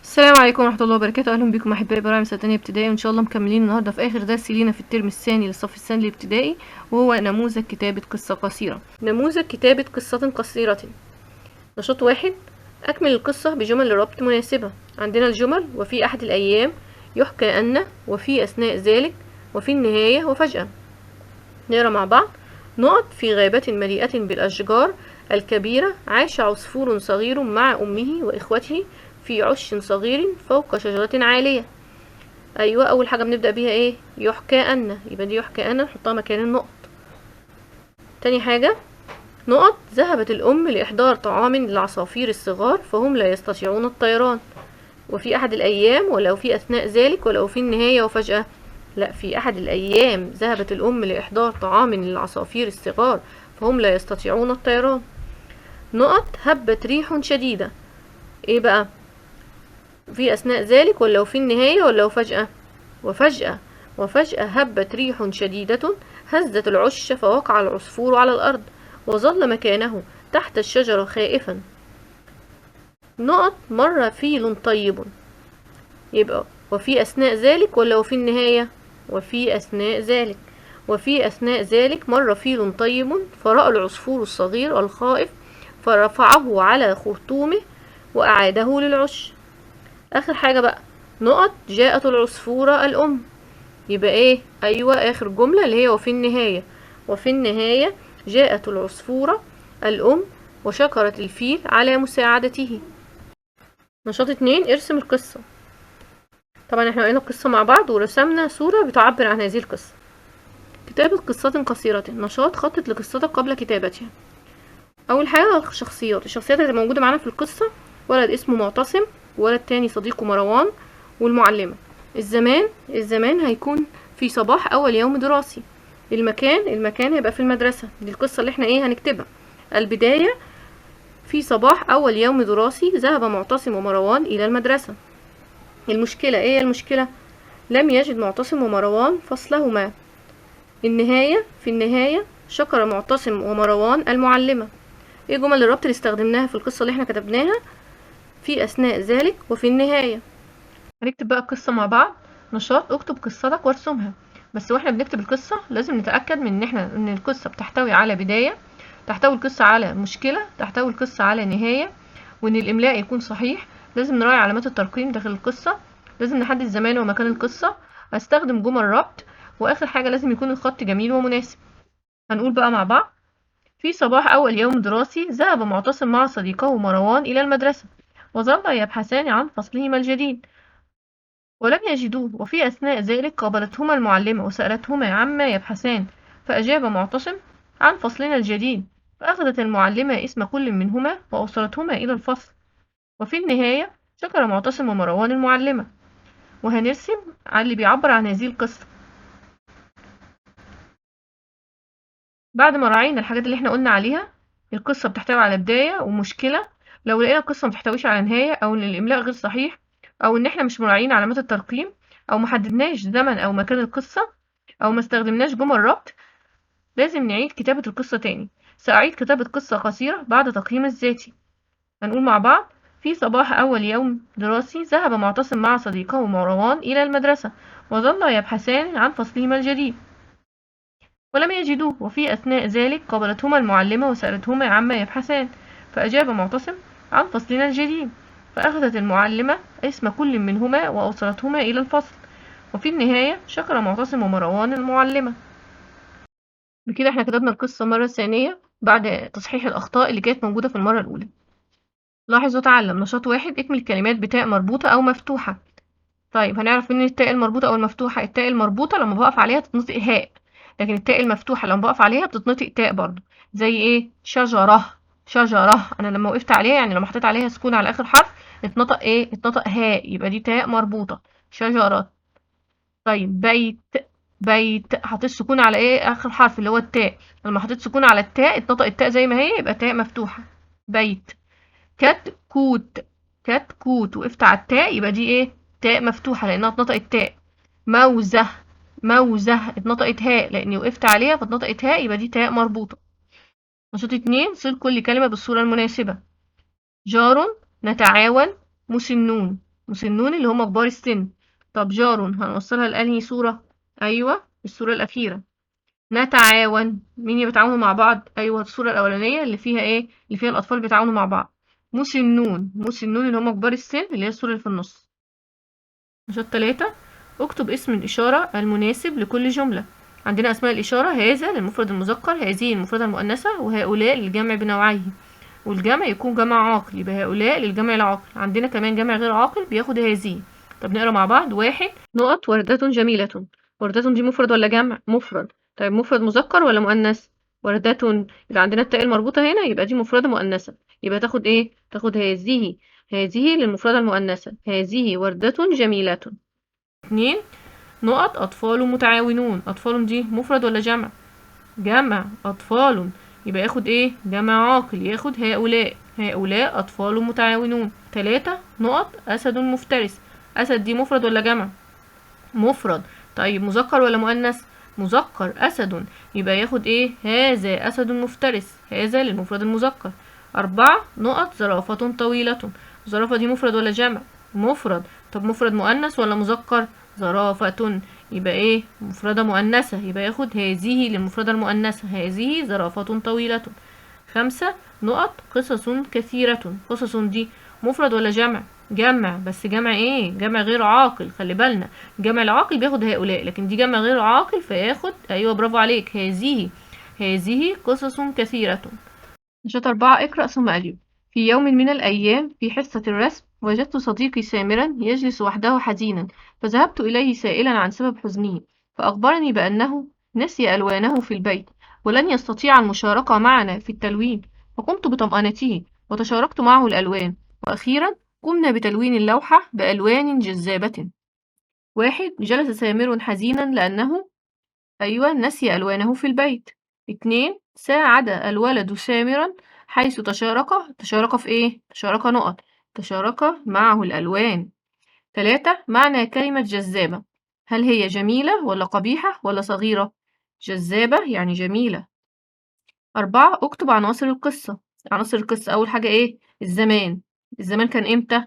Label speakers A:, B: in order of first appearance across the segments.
A: السلام عليكم ورحمة الله وبركاته. أهلا بكم أحبائي براعم سنة تانية ابتدائي، وإن شاء الله مكملين النهاردة في آخر درس لينا في الترم الثاني للصف الثاني الابتدائي، وهو نموذج كتابة قصة قصيرة. نموذج كتابة قصة قصيرة. نشاط 1: أكمل القصة بجمل ربط مناسبة. عندنا الجمل: وفي أحد الأيام، يحكى أن، وفي أثناء ذلك، وفي النهاية، وفجأة. نقرأ مع بعض. نقط: في غابة مليئة بالأشجار الكبيرة عاش عصفور صغير مع أمه وإخوته في عش صغير فوق شجرة عالية. أيوة، أول حاجة بنبدأ بيها إيه؟ يحكى أن، يبقى دي يحكى أن نحطها مكان النقط. تاني حاجة نقط: ذهبت الأم لإحضار طعام للعصافير الصغار فهم لا يستطيعون الطيران. وفي أحد الأيام، ولو في أثناء ذلك، ولو في النهاية، وفجأة. لا، في أحد الأيام ذهبت الأم لإحضار طعام للعصافير الصغار فهم لا يستطيعون الطيران. نقط: هبت ريح شديدة. إيه بقى؟ في أثناء ذلك، ولا في النهاية، ولا فجأة؟ وفجأة. وفجأة هبت ريح شديدة هزت العش فوقع العصفور على الأرض وظل مكانه تحت الشجرة خائفا. نقط: مر فيل طيب. يبقى وفي أثناء ذلك، ولا وفي النهاية؟ وفي أثناء ذلك. وفي أثناء ذلك مر فيل طيب فرأى العصفور الصغير الخائف فرفعه على خرطومه وأعاده للعش. آخر حاجة بقى نقط: جاءت العصفورة الأم. يبقى إيه؟ أيوة، آخر جملة اللي هي وفي النهاية. وفي النهاية جاءت العصفورة الأم وشكرت الفيل على مساعدته. نشاط 2: ارسم القصة. طبعا احنا قرينا القصة مع بعض ورسمنا صورة بتعبر عن هذه القصة. كتابة قصة قصيرة. نشاط: خطط لقصتك قبل كتابتها. أول حاجة الشخصيات. الشخصيات اللي موجودة معانا في القصة: ولد اسمه معتصم، ولد تاني صديقه مروان، والمعلمة. الزمان هيكون في صباح أول يوم دراسي. المكان هيبقى في المدرسة. دي القصة اللي احنا ايه هنكتبها. البداية: في صباح أول يوم دراسي ذهب معتصم ومروان إلى المدرسة. المشكلة، ايه المشكلة؟ لم يجد معتصم ومروان فصلهما. النهاية، في النهاية شكر معتصم ومروان المعلمة. ايه جمل الربط اللي استخدمناها في القصة اللي احنا كتبناها؟ في أثناء ذلك وفي النهاية. هنكتب بقى القصة مع بعض. نشاط: اكتب قصتك وارسمها. بس واحنا بنكتب القصة لازم نتأكد من ان القصة بتحتوي على بداية، تحتوي القصة على مشكلة، تحتوي القصة على نهاية، وان الإملاء يكون صحيح. لازم نراعي علامات الترقيم داخل القصة، لازم نحدد زمان ومكان القصة، استخدم جمل ربط، واخر حاجة لازم يكون الخط جميل ومناسب. هنقول بقى مع بعض: في صباح أول يوم دراسي ذهب معتصم مع صديقه مروان إلى المدرسة، وظلا يبحثان عن فصلهما الجديد ولم يجدوه. وفي أثناء ذلك قابلتهما المعلمة وسألتهما عما يبحثان، فأجاب معتصم: عن فصلنا الجديد. فأخذت المعلمة اسم كل منهما وأوصلتهما إلى الفصل. وفي النهاية شكر معتصم ومروان المعلمة. وهنرسم على اللي بيعبر عن هذه القصة. بعد ما راعينا الحاجات اللي احنا قلنا عليها، القصة بتحتوي على بداية ومشكلة. لو لقينا القصة ما بتحتويش على نهاية، أو إن الإملاء غير صحيح، أو إن احنا مش مراعيين علامات الترقيم، أو ما حددناش زمن أو مكان القصة، أو ما استخدمناش جمل ربط، لازم نعيد كتابة القصة تاني. سأعيد كتابة قصة قصيرة بعد تقييم الذاتي. هنقول مع بعض: في صباح أول يوم دراسي ذهب معتصم مع صديقه مروان إلى المدرسة، وظلا يبحثان عن فصلهما الجديد ولم يجدوه. وفي أثناء ذلك قابلتهما المعلمة وسألتهما عما يبحثان، فأجاب معتصم: عن فصلنا الجديد. فأخذت المعلمة اسم كل منهما وأوصلتهما إلى الفصل. وفي النهاية شكر معتصم ومروان المعلمة. بكده احنا كتبنا القصة مرة ثانية بعد تصحيح الأخطاء اللي كانت موجودة في المرة الأولى. لاحظ وتعلم. نشاط 1: اكمل الكلمات بتاء مربوطة أو مفتوحة. طيب هنعرف منين التاء المربوطة أو المفتوحة؟ التاء المربوطة لما بقف عليها تتنطق هاء، لكن التاء المفتوحة لما بقف عليها بتتنطق تاء برضو. زي ايه؟ شجرة. شجرة، أنا لما وقفت عليها يعني لما حطيت عليها سكون على آخر حرف اتنطق ايه؟ اتنطق هاء، يبقى دي تاء مربوطة، شجرة. طيب بيت. بيت، حطيت سكون على ايه؟ آخر حرف اللي هو التاء، لما حطيت سكون على التاء اتنطق التاء زي ما هي، يبقى تاء مفتوحة، بيت. كتكوت. كتكوت، وقفت على التاء يبقى دي ايه؟ تاء مفتوحة لأنها اتنطقت تاء. موزة. موزة، اتنطقت هاء لأني وقفت عليها فاتنطقت هاء، يبقى دي تاء مربوطة. نشاط 2: صل كل كلمة بالصورة المناسبة. جار، نتعاون، مسنون. مسنون اللي هم كبار السن. طب جار هنوصلها لأنهي صورة؟ أيوة الصورة الأخيرة. نتعاون، مين اللي بيتعاونوا مع بعض؟ أيوة الصورة الأولانية اللي فيها إيه؟ اللي فيها الأطفال بيتعاونوا مع بعض. مسنون، مسنون اللي هم كبار السن اللي هي الصورة اللي في النص. نشاط 3، اكتب اسم الإشارة المناسب لكل جملة. عندنا أسماء الإشارة: هذا للمفرد المذكر، هذه المفردة المؤنثة، وهؤلاء للجمع بنوعيه، والجمع يكون جمع عاقل يبقى هؤلاء للجمع العاقل. عندنا كمان جمع غير عاقل بياخد هذه. طب نقرا مع بعض. 1 نقط وردة جميلة. وردة دي مفرد ولا جمع؟ مفرد. طيب مفرد مذكر ولا مؤنث؟ وردة، يبقى عندنا التاء المربوطة هنا، يبقى دي مفردة مؤنثة، يبقى تاخد ايه؟ تاخد هذه، هذه للمفردة المؤنثة، هذه وردة جميلة. 2 نقط أطفال متعاونون. أطفال دي مفرد ولا جمع؟ جمع، أطفال، يبقى ياخد ايه؟ جمع عاقل، ياخد هؤلاء، هؤلاء أطفال متعاونون. 3 نقط أسد مفترس. أسد دي مفرد ولا جمع؟ مفرد. طيب مذكر ولا مؤنث؟ مذكر، أسد، يبقى ياخد ايه؟ هذا أسد مفترس، هذا للمفرد المذكر. 4 نقط زرافة طويلة. زرافة دي مفرد ولا جمع؟ مفرد. طب مفرد مؤنث ولا مذكر؟ زرافة، يبقى ايه؟ مفردة مؤنثة، يبقى ياخد هذه للمفردة المؤنثة، هذه زرافة طويلة. 5 نقط قصص كثيرة. قصص دي مفرد ولا جمع؟ جمع، بس جمع ايه؟ جمع غير عاقل، خلي بالنا جمع العاقل بياخد هؤلاء، لكن دي جمع غير عاقل فياخد، ايوه برافو عليك، هذه، هذه قصص كثيرة. نشاط 4، اقرأ ثم أجب. في يوم من الأيام في حصة الرسم وجدت صديقي سامرا يجلس وحده حزينا، فذهبت إليه سائلا عن سبب حزنه، فأخبرني بأنه نسي ألوانه في البيت ولن يستطيع المشاركة معنا في التلوين، فقمت بطمأنته وتشاركت معه الألوان، وأخيرا قمنا بتلوين اللوحة بألوان جذابة. 1 جلس سامر حزينا لأنه أيوة نسي ألوانه في البيت. 2 ساعد الولد سامرا حيث تشارك، تشارك في إيه؟ تشارك نقط، تشارك معه الألوان. 3 معنى كلمة جذابة، هل هي جميلة ولا قبيحة ولا صغيرة؟ جذابة يعني جميلة. 4 اكتب عناصر القصة. عناصر القصة أول حاجة إيه؟ الزمان. الزمان كان إمتى؟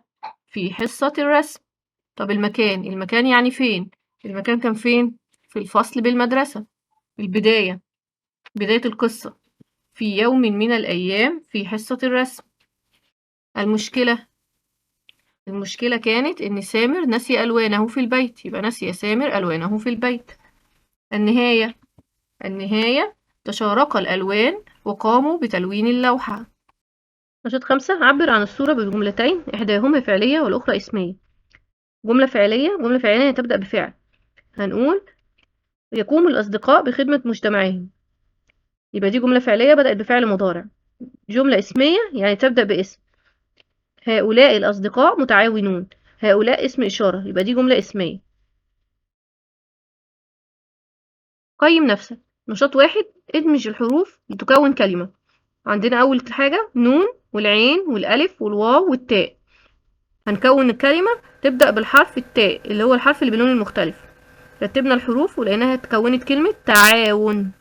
A: في حصة الرسم. طب المكان، المكان يعني فين؟ المكان كان فين؟ في الفصل بالمدرسة. البداية، بداية القصة في يوم من الأيام في حصة الرسم. المشكلة، المشكلة كانت إن سامر نسي ألوانه في البيت، يبقى نسي سامر ألوانه في البيت. النهاية، النهاية تشارك الألوان وقاموا بتلوين اللوحة. نشاط 5، عبر عن الصورة بجملتين إحداهما فعلية والأخرى اسمية. جملة فعلية، جملة فعلية تبدأ بفعل. هنقول يقوم الأصدقاء بخدمة مجتمعهم، يبقى دي جملة فعلية بدأت بفعل مضارع. جملة اسمية يعني تبدأ باسم. هؤلاء الأصدقاء متعاونون، هؤلاء اسم إشارة، يبقى دي جملة اسمية. قيم نفسك. نشاط 1، ادمج الحروف لتكون كلمة. عندنا أول حاجة نون والعين والألف والواو والتاء. هنكون الكلمة تبدأ بالحرف التاء اللي هو الحرف اللي باللون المختلف. رتبنا الحروف ولقيناها اتكونت كلمة تعاون.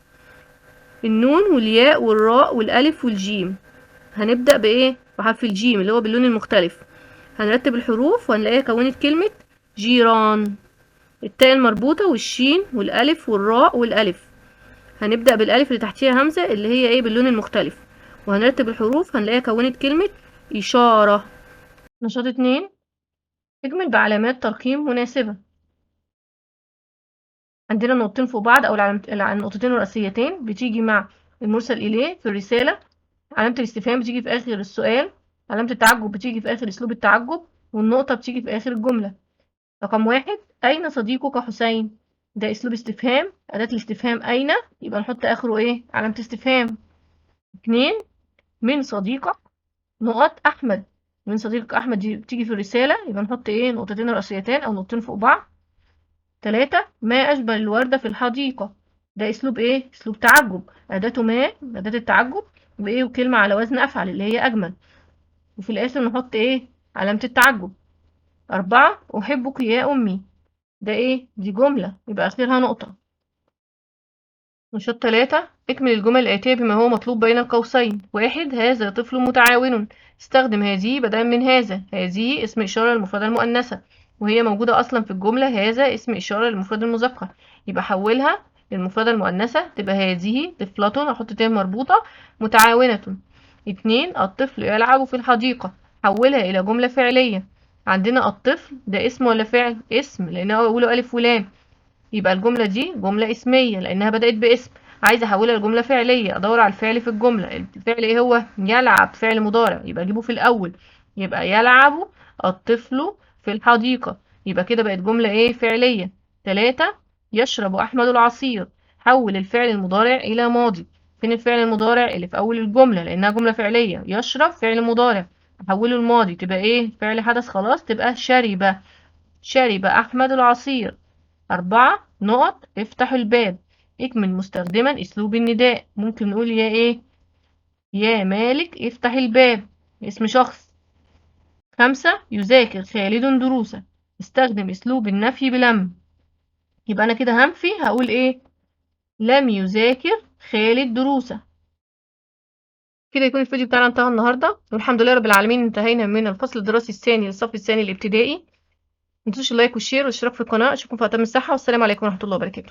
A: النون والياء والراء والألف والجيم، هنبدأ بإيه؟ بحرف الجيم اللي هو باللون المختلف. هنرتب الحروف وهنلاقيها كونت كلمة جيران. التاء المربوطة والشين والألف والراء والألف، هنبدأ بالألف اللي تحتيها همزة اللي هي إيه؟ باللون المختلف. وهنرتب الحروف هنلاقيها كونت كلمة إشارة. نشاط 2، اجمل بعلامات ترقيم مناسبة. عندنا نقطتين فوق بعض أو النقطتين الرئيسيتين بتيجي مع المرسل إليه في الرسالة. علامة الاستفهام بتيجي في آخر السؤال، علامة التعجب بتيجي في آخر أسلوب التعجب، والنقطة بتيجي في آخر الجملة. رقم 1، أين صديقك حسين؟ ده أسلوب استفهام، أداة الاستفهام أين، يبقى نحط آخره إيه؟ علامة استفهام. 2، من صديقك نقط أحمد. من صديقك أحمد دي بتيجي في الرسالة، يبقى نحط إيه؟ نقطتين رئيسيتين أو نقطتين فوق بعض. 3، ما أشبه الوردة في الحديقة؟ ده أسلوب إيه؟ أسلوب تعجب، أداته ما، أداة التعجب، وإيه؟ وكلمة على وزن أفعل اللي هي أجمل، وفي الآخر نحط إيه؟ علامة التعجب. 4، أحبك يا أمي، ده إيه؟ دي جملة يبقى آخرها نقطة. نشاط 3، اكمل الجمل الآتية بما هو مطلوب بين القوسين. 1، هذا طفل متعاون. استخدم هذه بدلا من هذا. هذه اسم إشارة للمفردة المؤنثة، وهي موجودة أصلا في الجملة. هذا اسم إشارة للمفرد المذكر، يبقى حولها للمفردة المؤنثة تبقى هذه طفلة، أحط تاء مربوطة، متعاونة. 2 الطفل يلعب في الحديقة، حولها إلى جملة فعلية. عندنا الطفل ده اسم ولا فعل؟ اسم، لأنه أوله ألف ولام، يبقى الجملة دي جملة اسمية لأنها بدأت باسم. عايزة أحولها لجملة فعلية، أدور على الفعل في الجملة. الفعل إيه هو؟ يلعب، فعل مضارع، يبقى أجيبه في الأول، يبقى يلعب الطفل في الحديقة، يبقى كده بقت جملة إيه؟ فعلية. 3 يشرب أحمد العصير، حول الفعل المضارع إلى ماضي. فين الفعل المضارع؟ اللي في أول الجملة لأنها جملة فعلية. يشرب فعل مضارع، أحوله الماضي تبقى إيه؟ فعل حدث خلاص، تبقى شرب، شرب أحمد العصير. 4 نقط افتح الباب، اكمل مستخدما أسلوب النداء. ممكن نقول يا إيه؟ يا مالك افتح الباب، اسم شخص. 5 يذاكر خالد دروسه، استخدم أسلوب النفي بلم، يبقى أنا كده هنفي، هقول إيه؟ لم يذاكر خالد دروسه. كده يكون الفيديو بتاعنا انتهى النهارده، والحمد لله رب العالمين انتهينا من الفصل الدراسي الثاني للصف الثاني الابتدائي. متنسوش ال like وال share والاشتراك في القناة. اشوفكم في أتم الصحة، والسلام عليكم ورحمة الله وبركاته.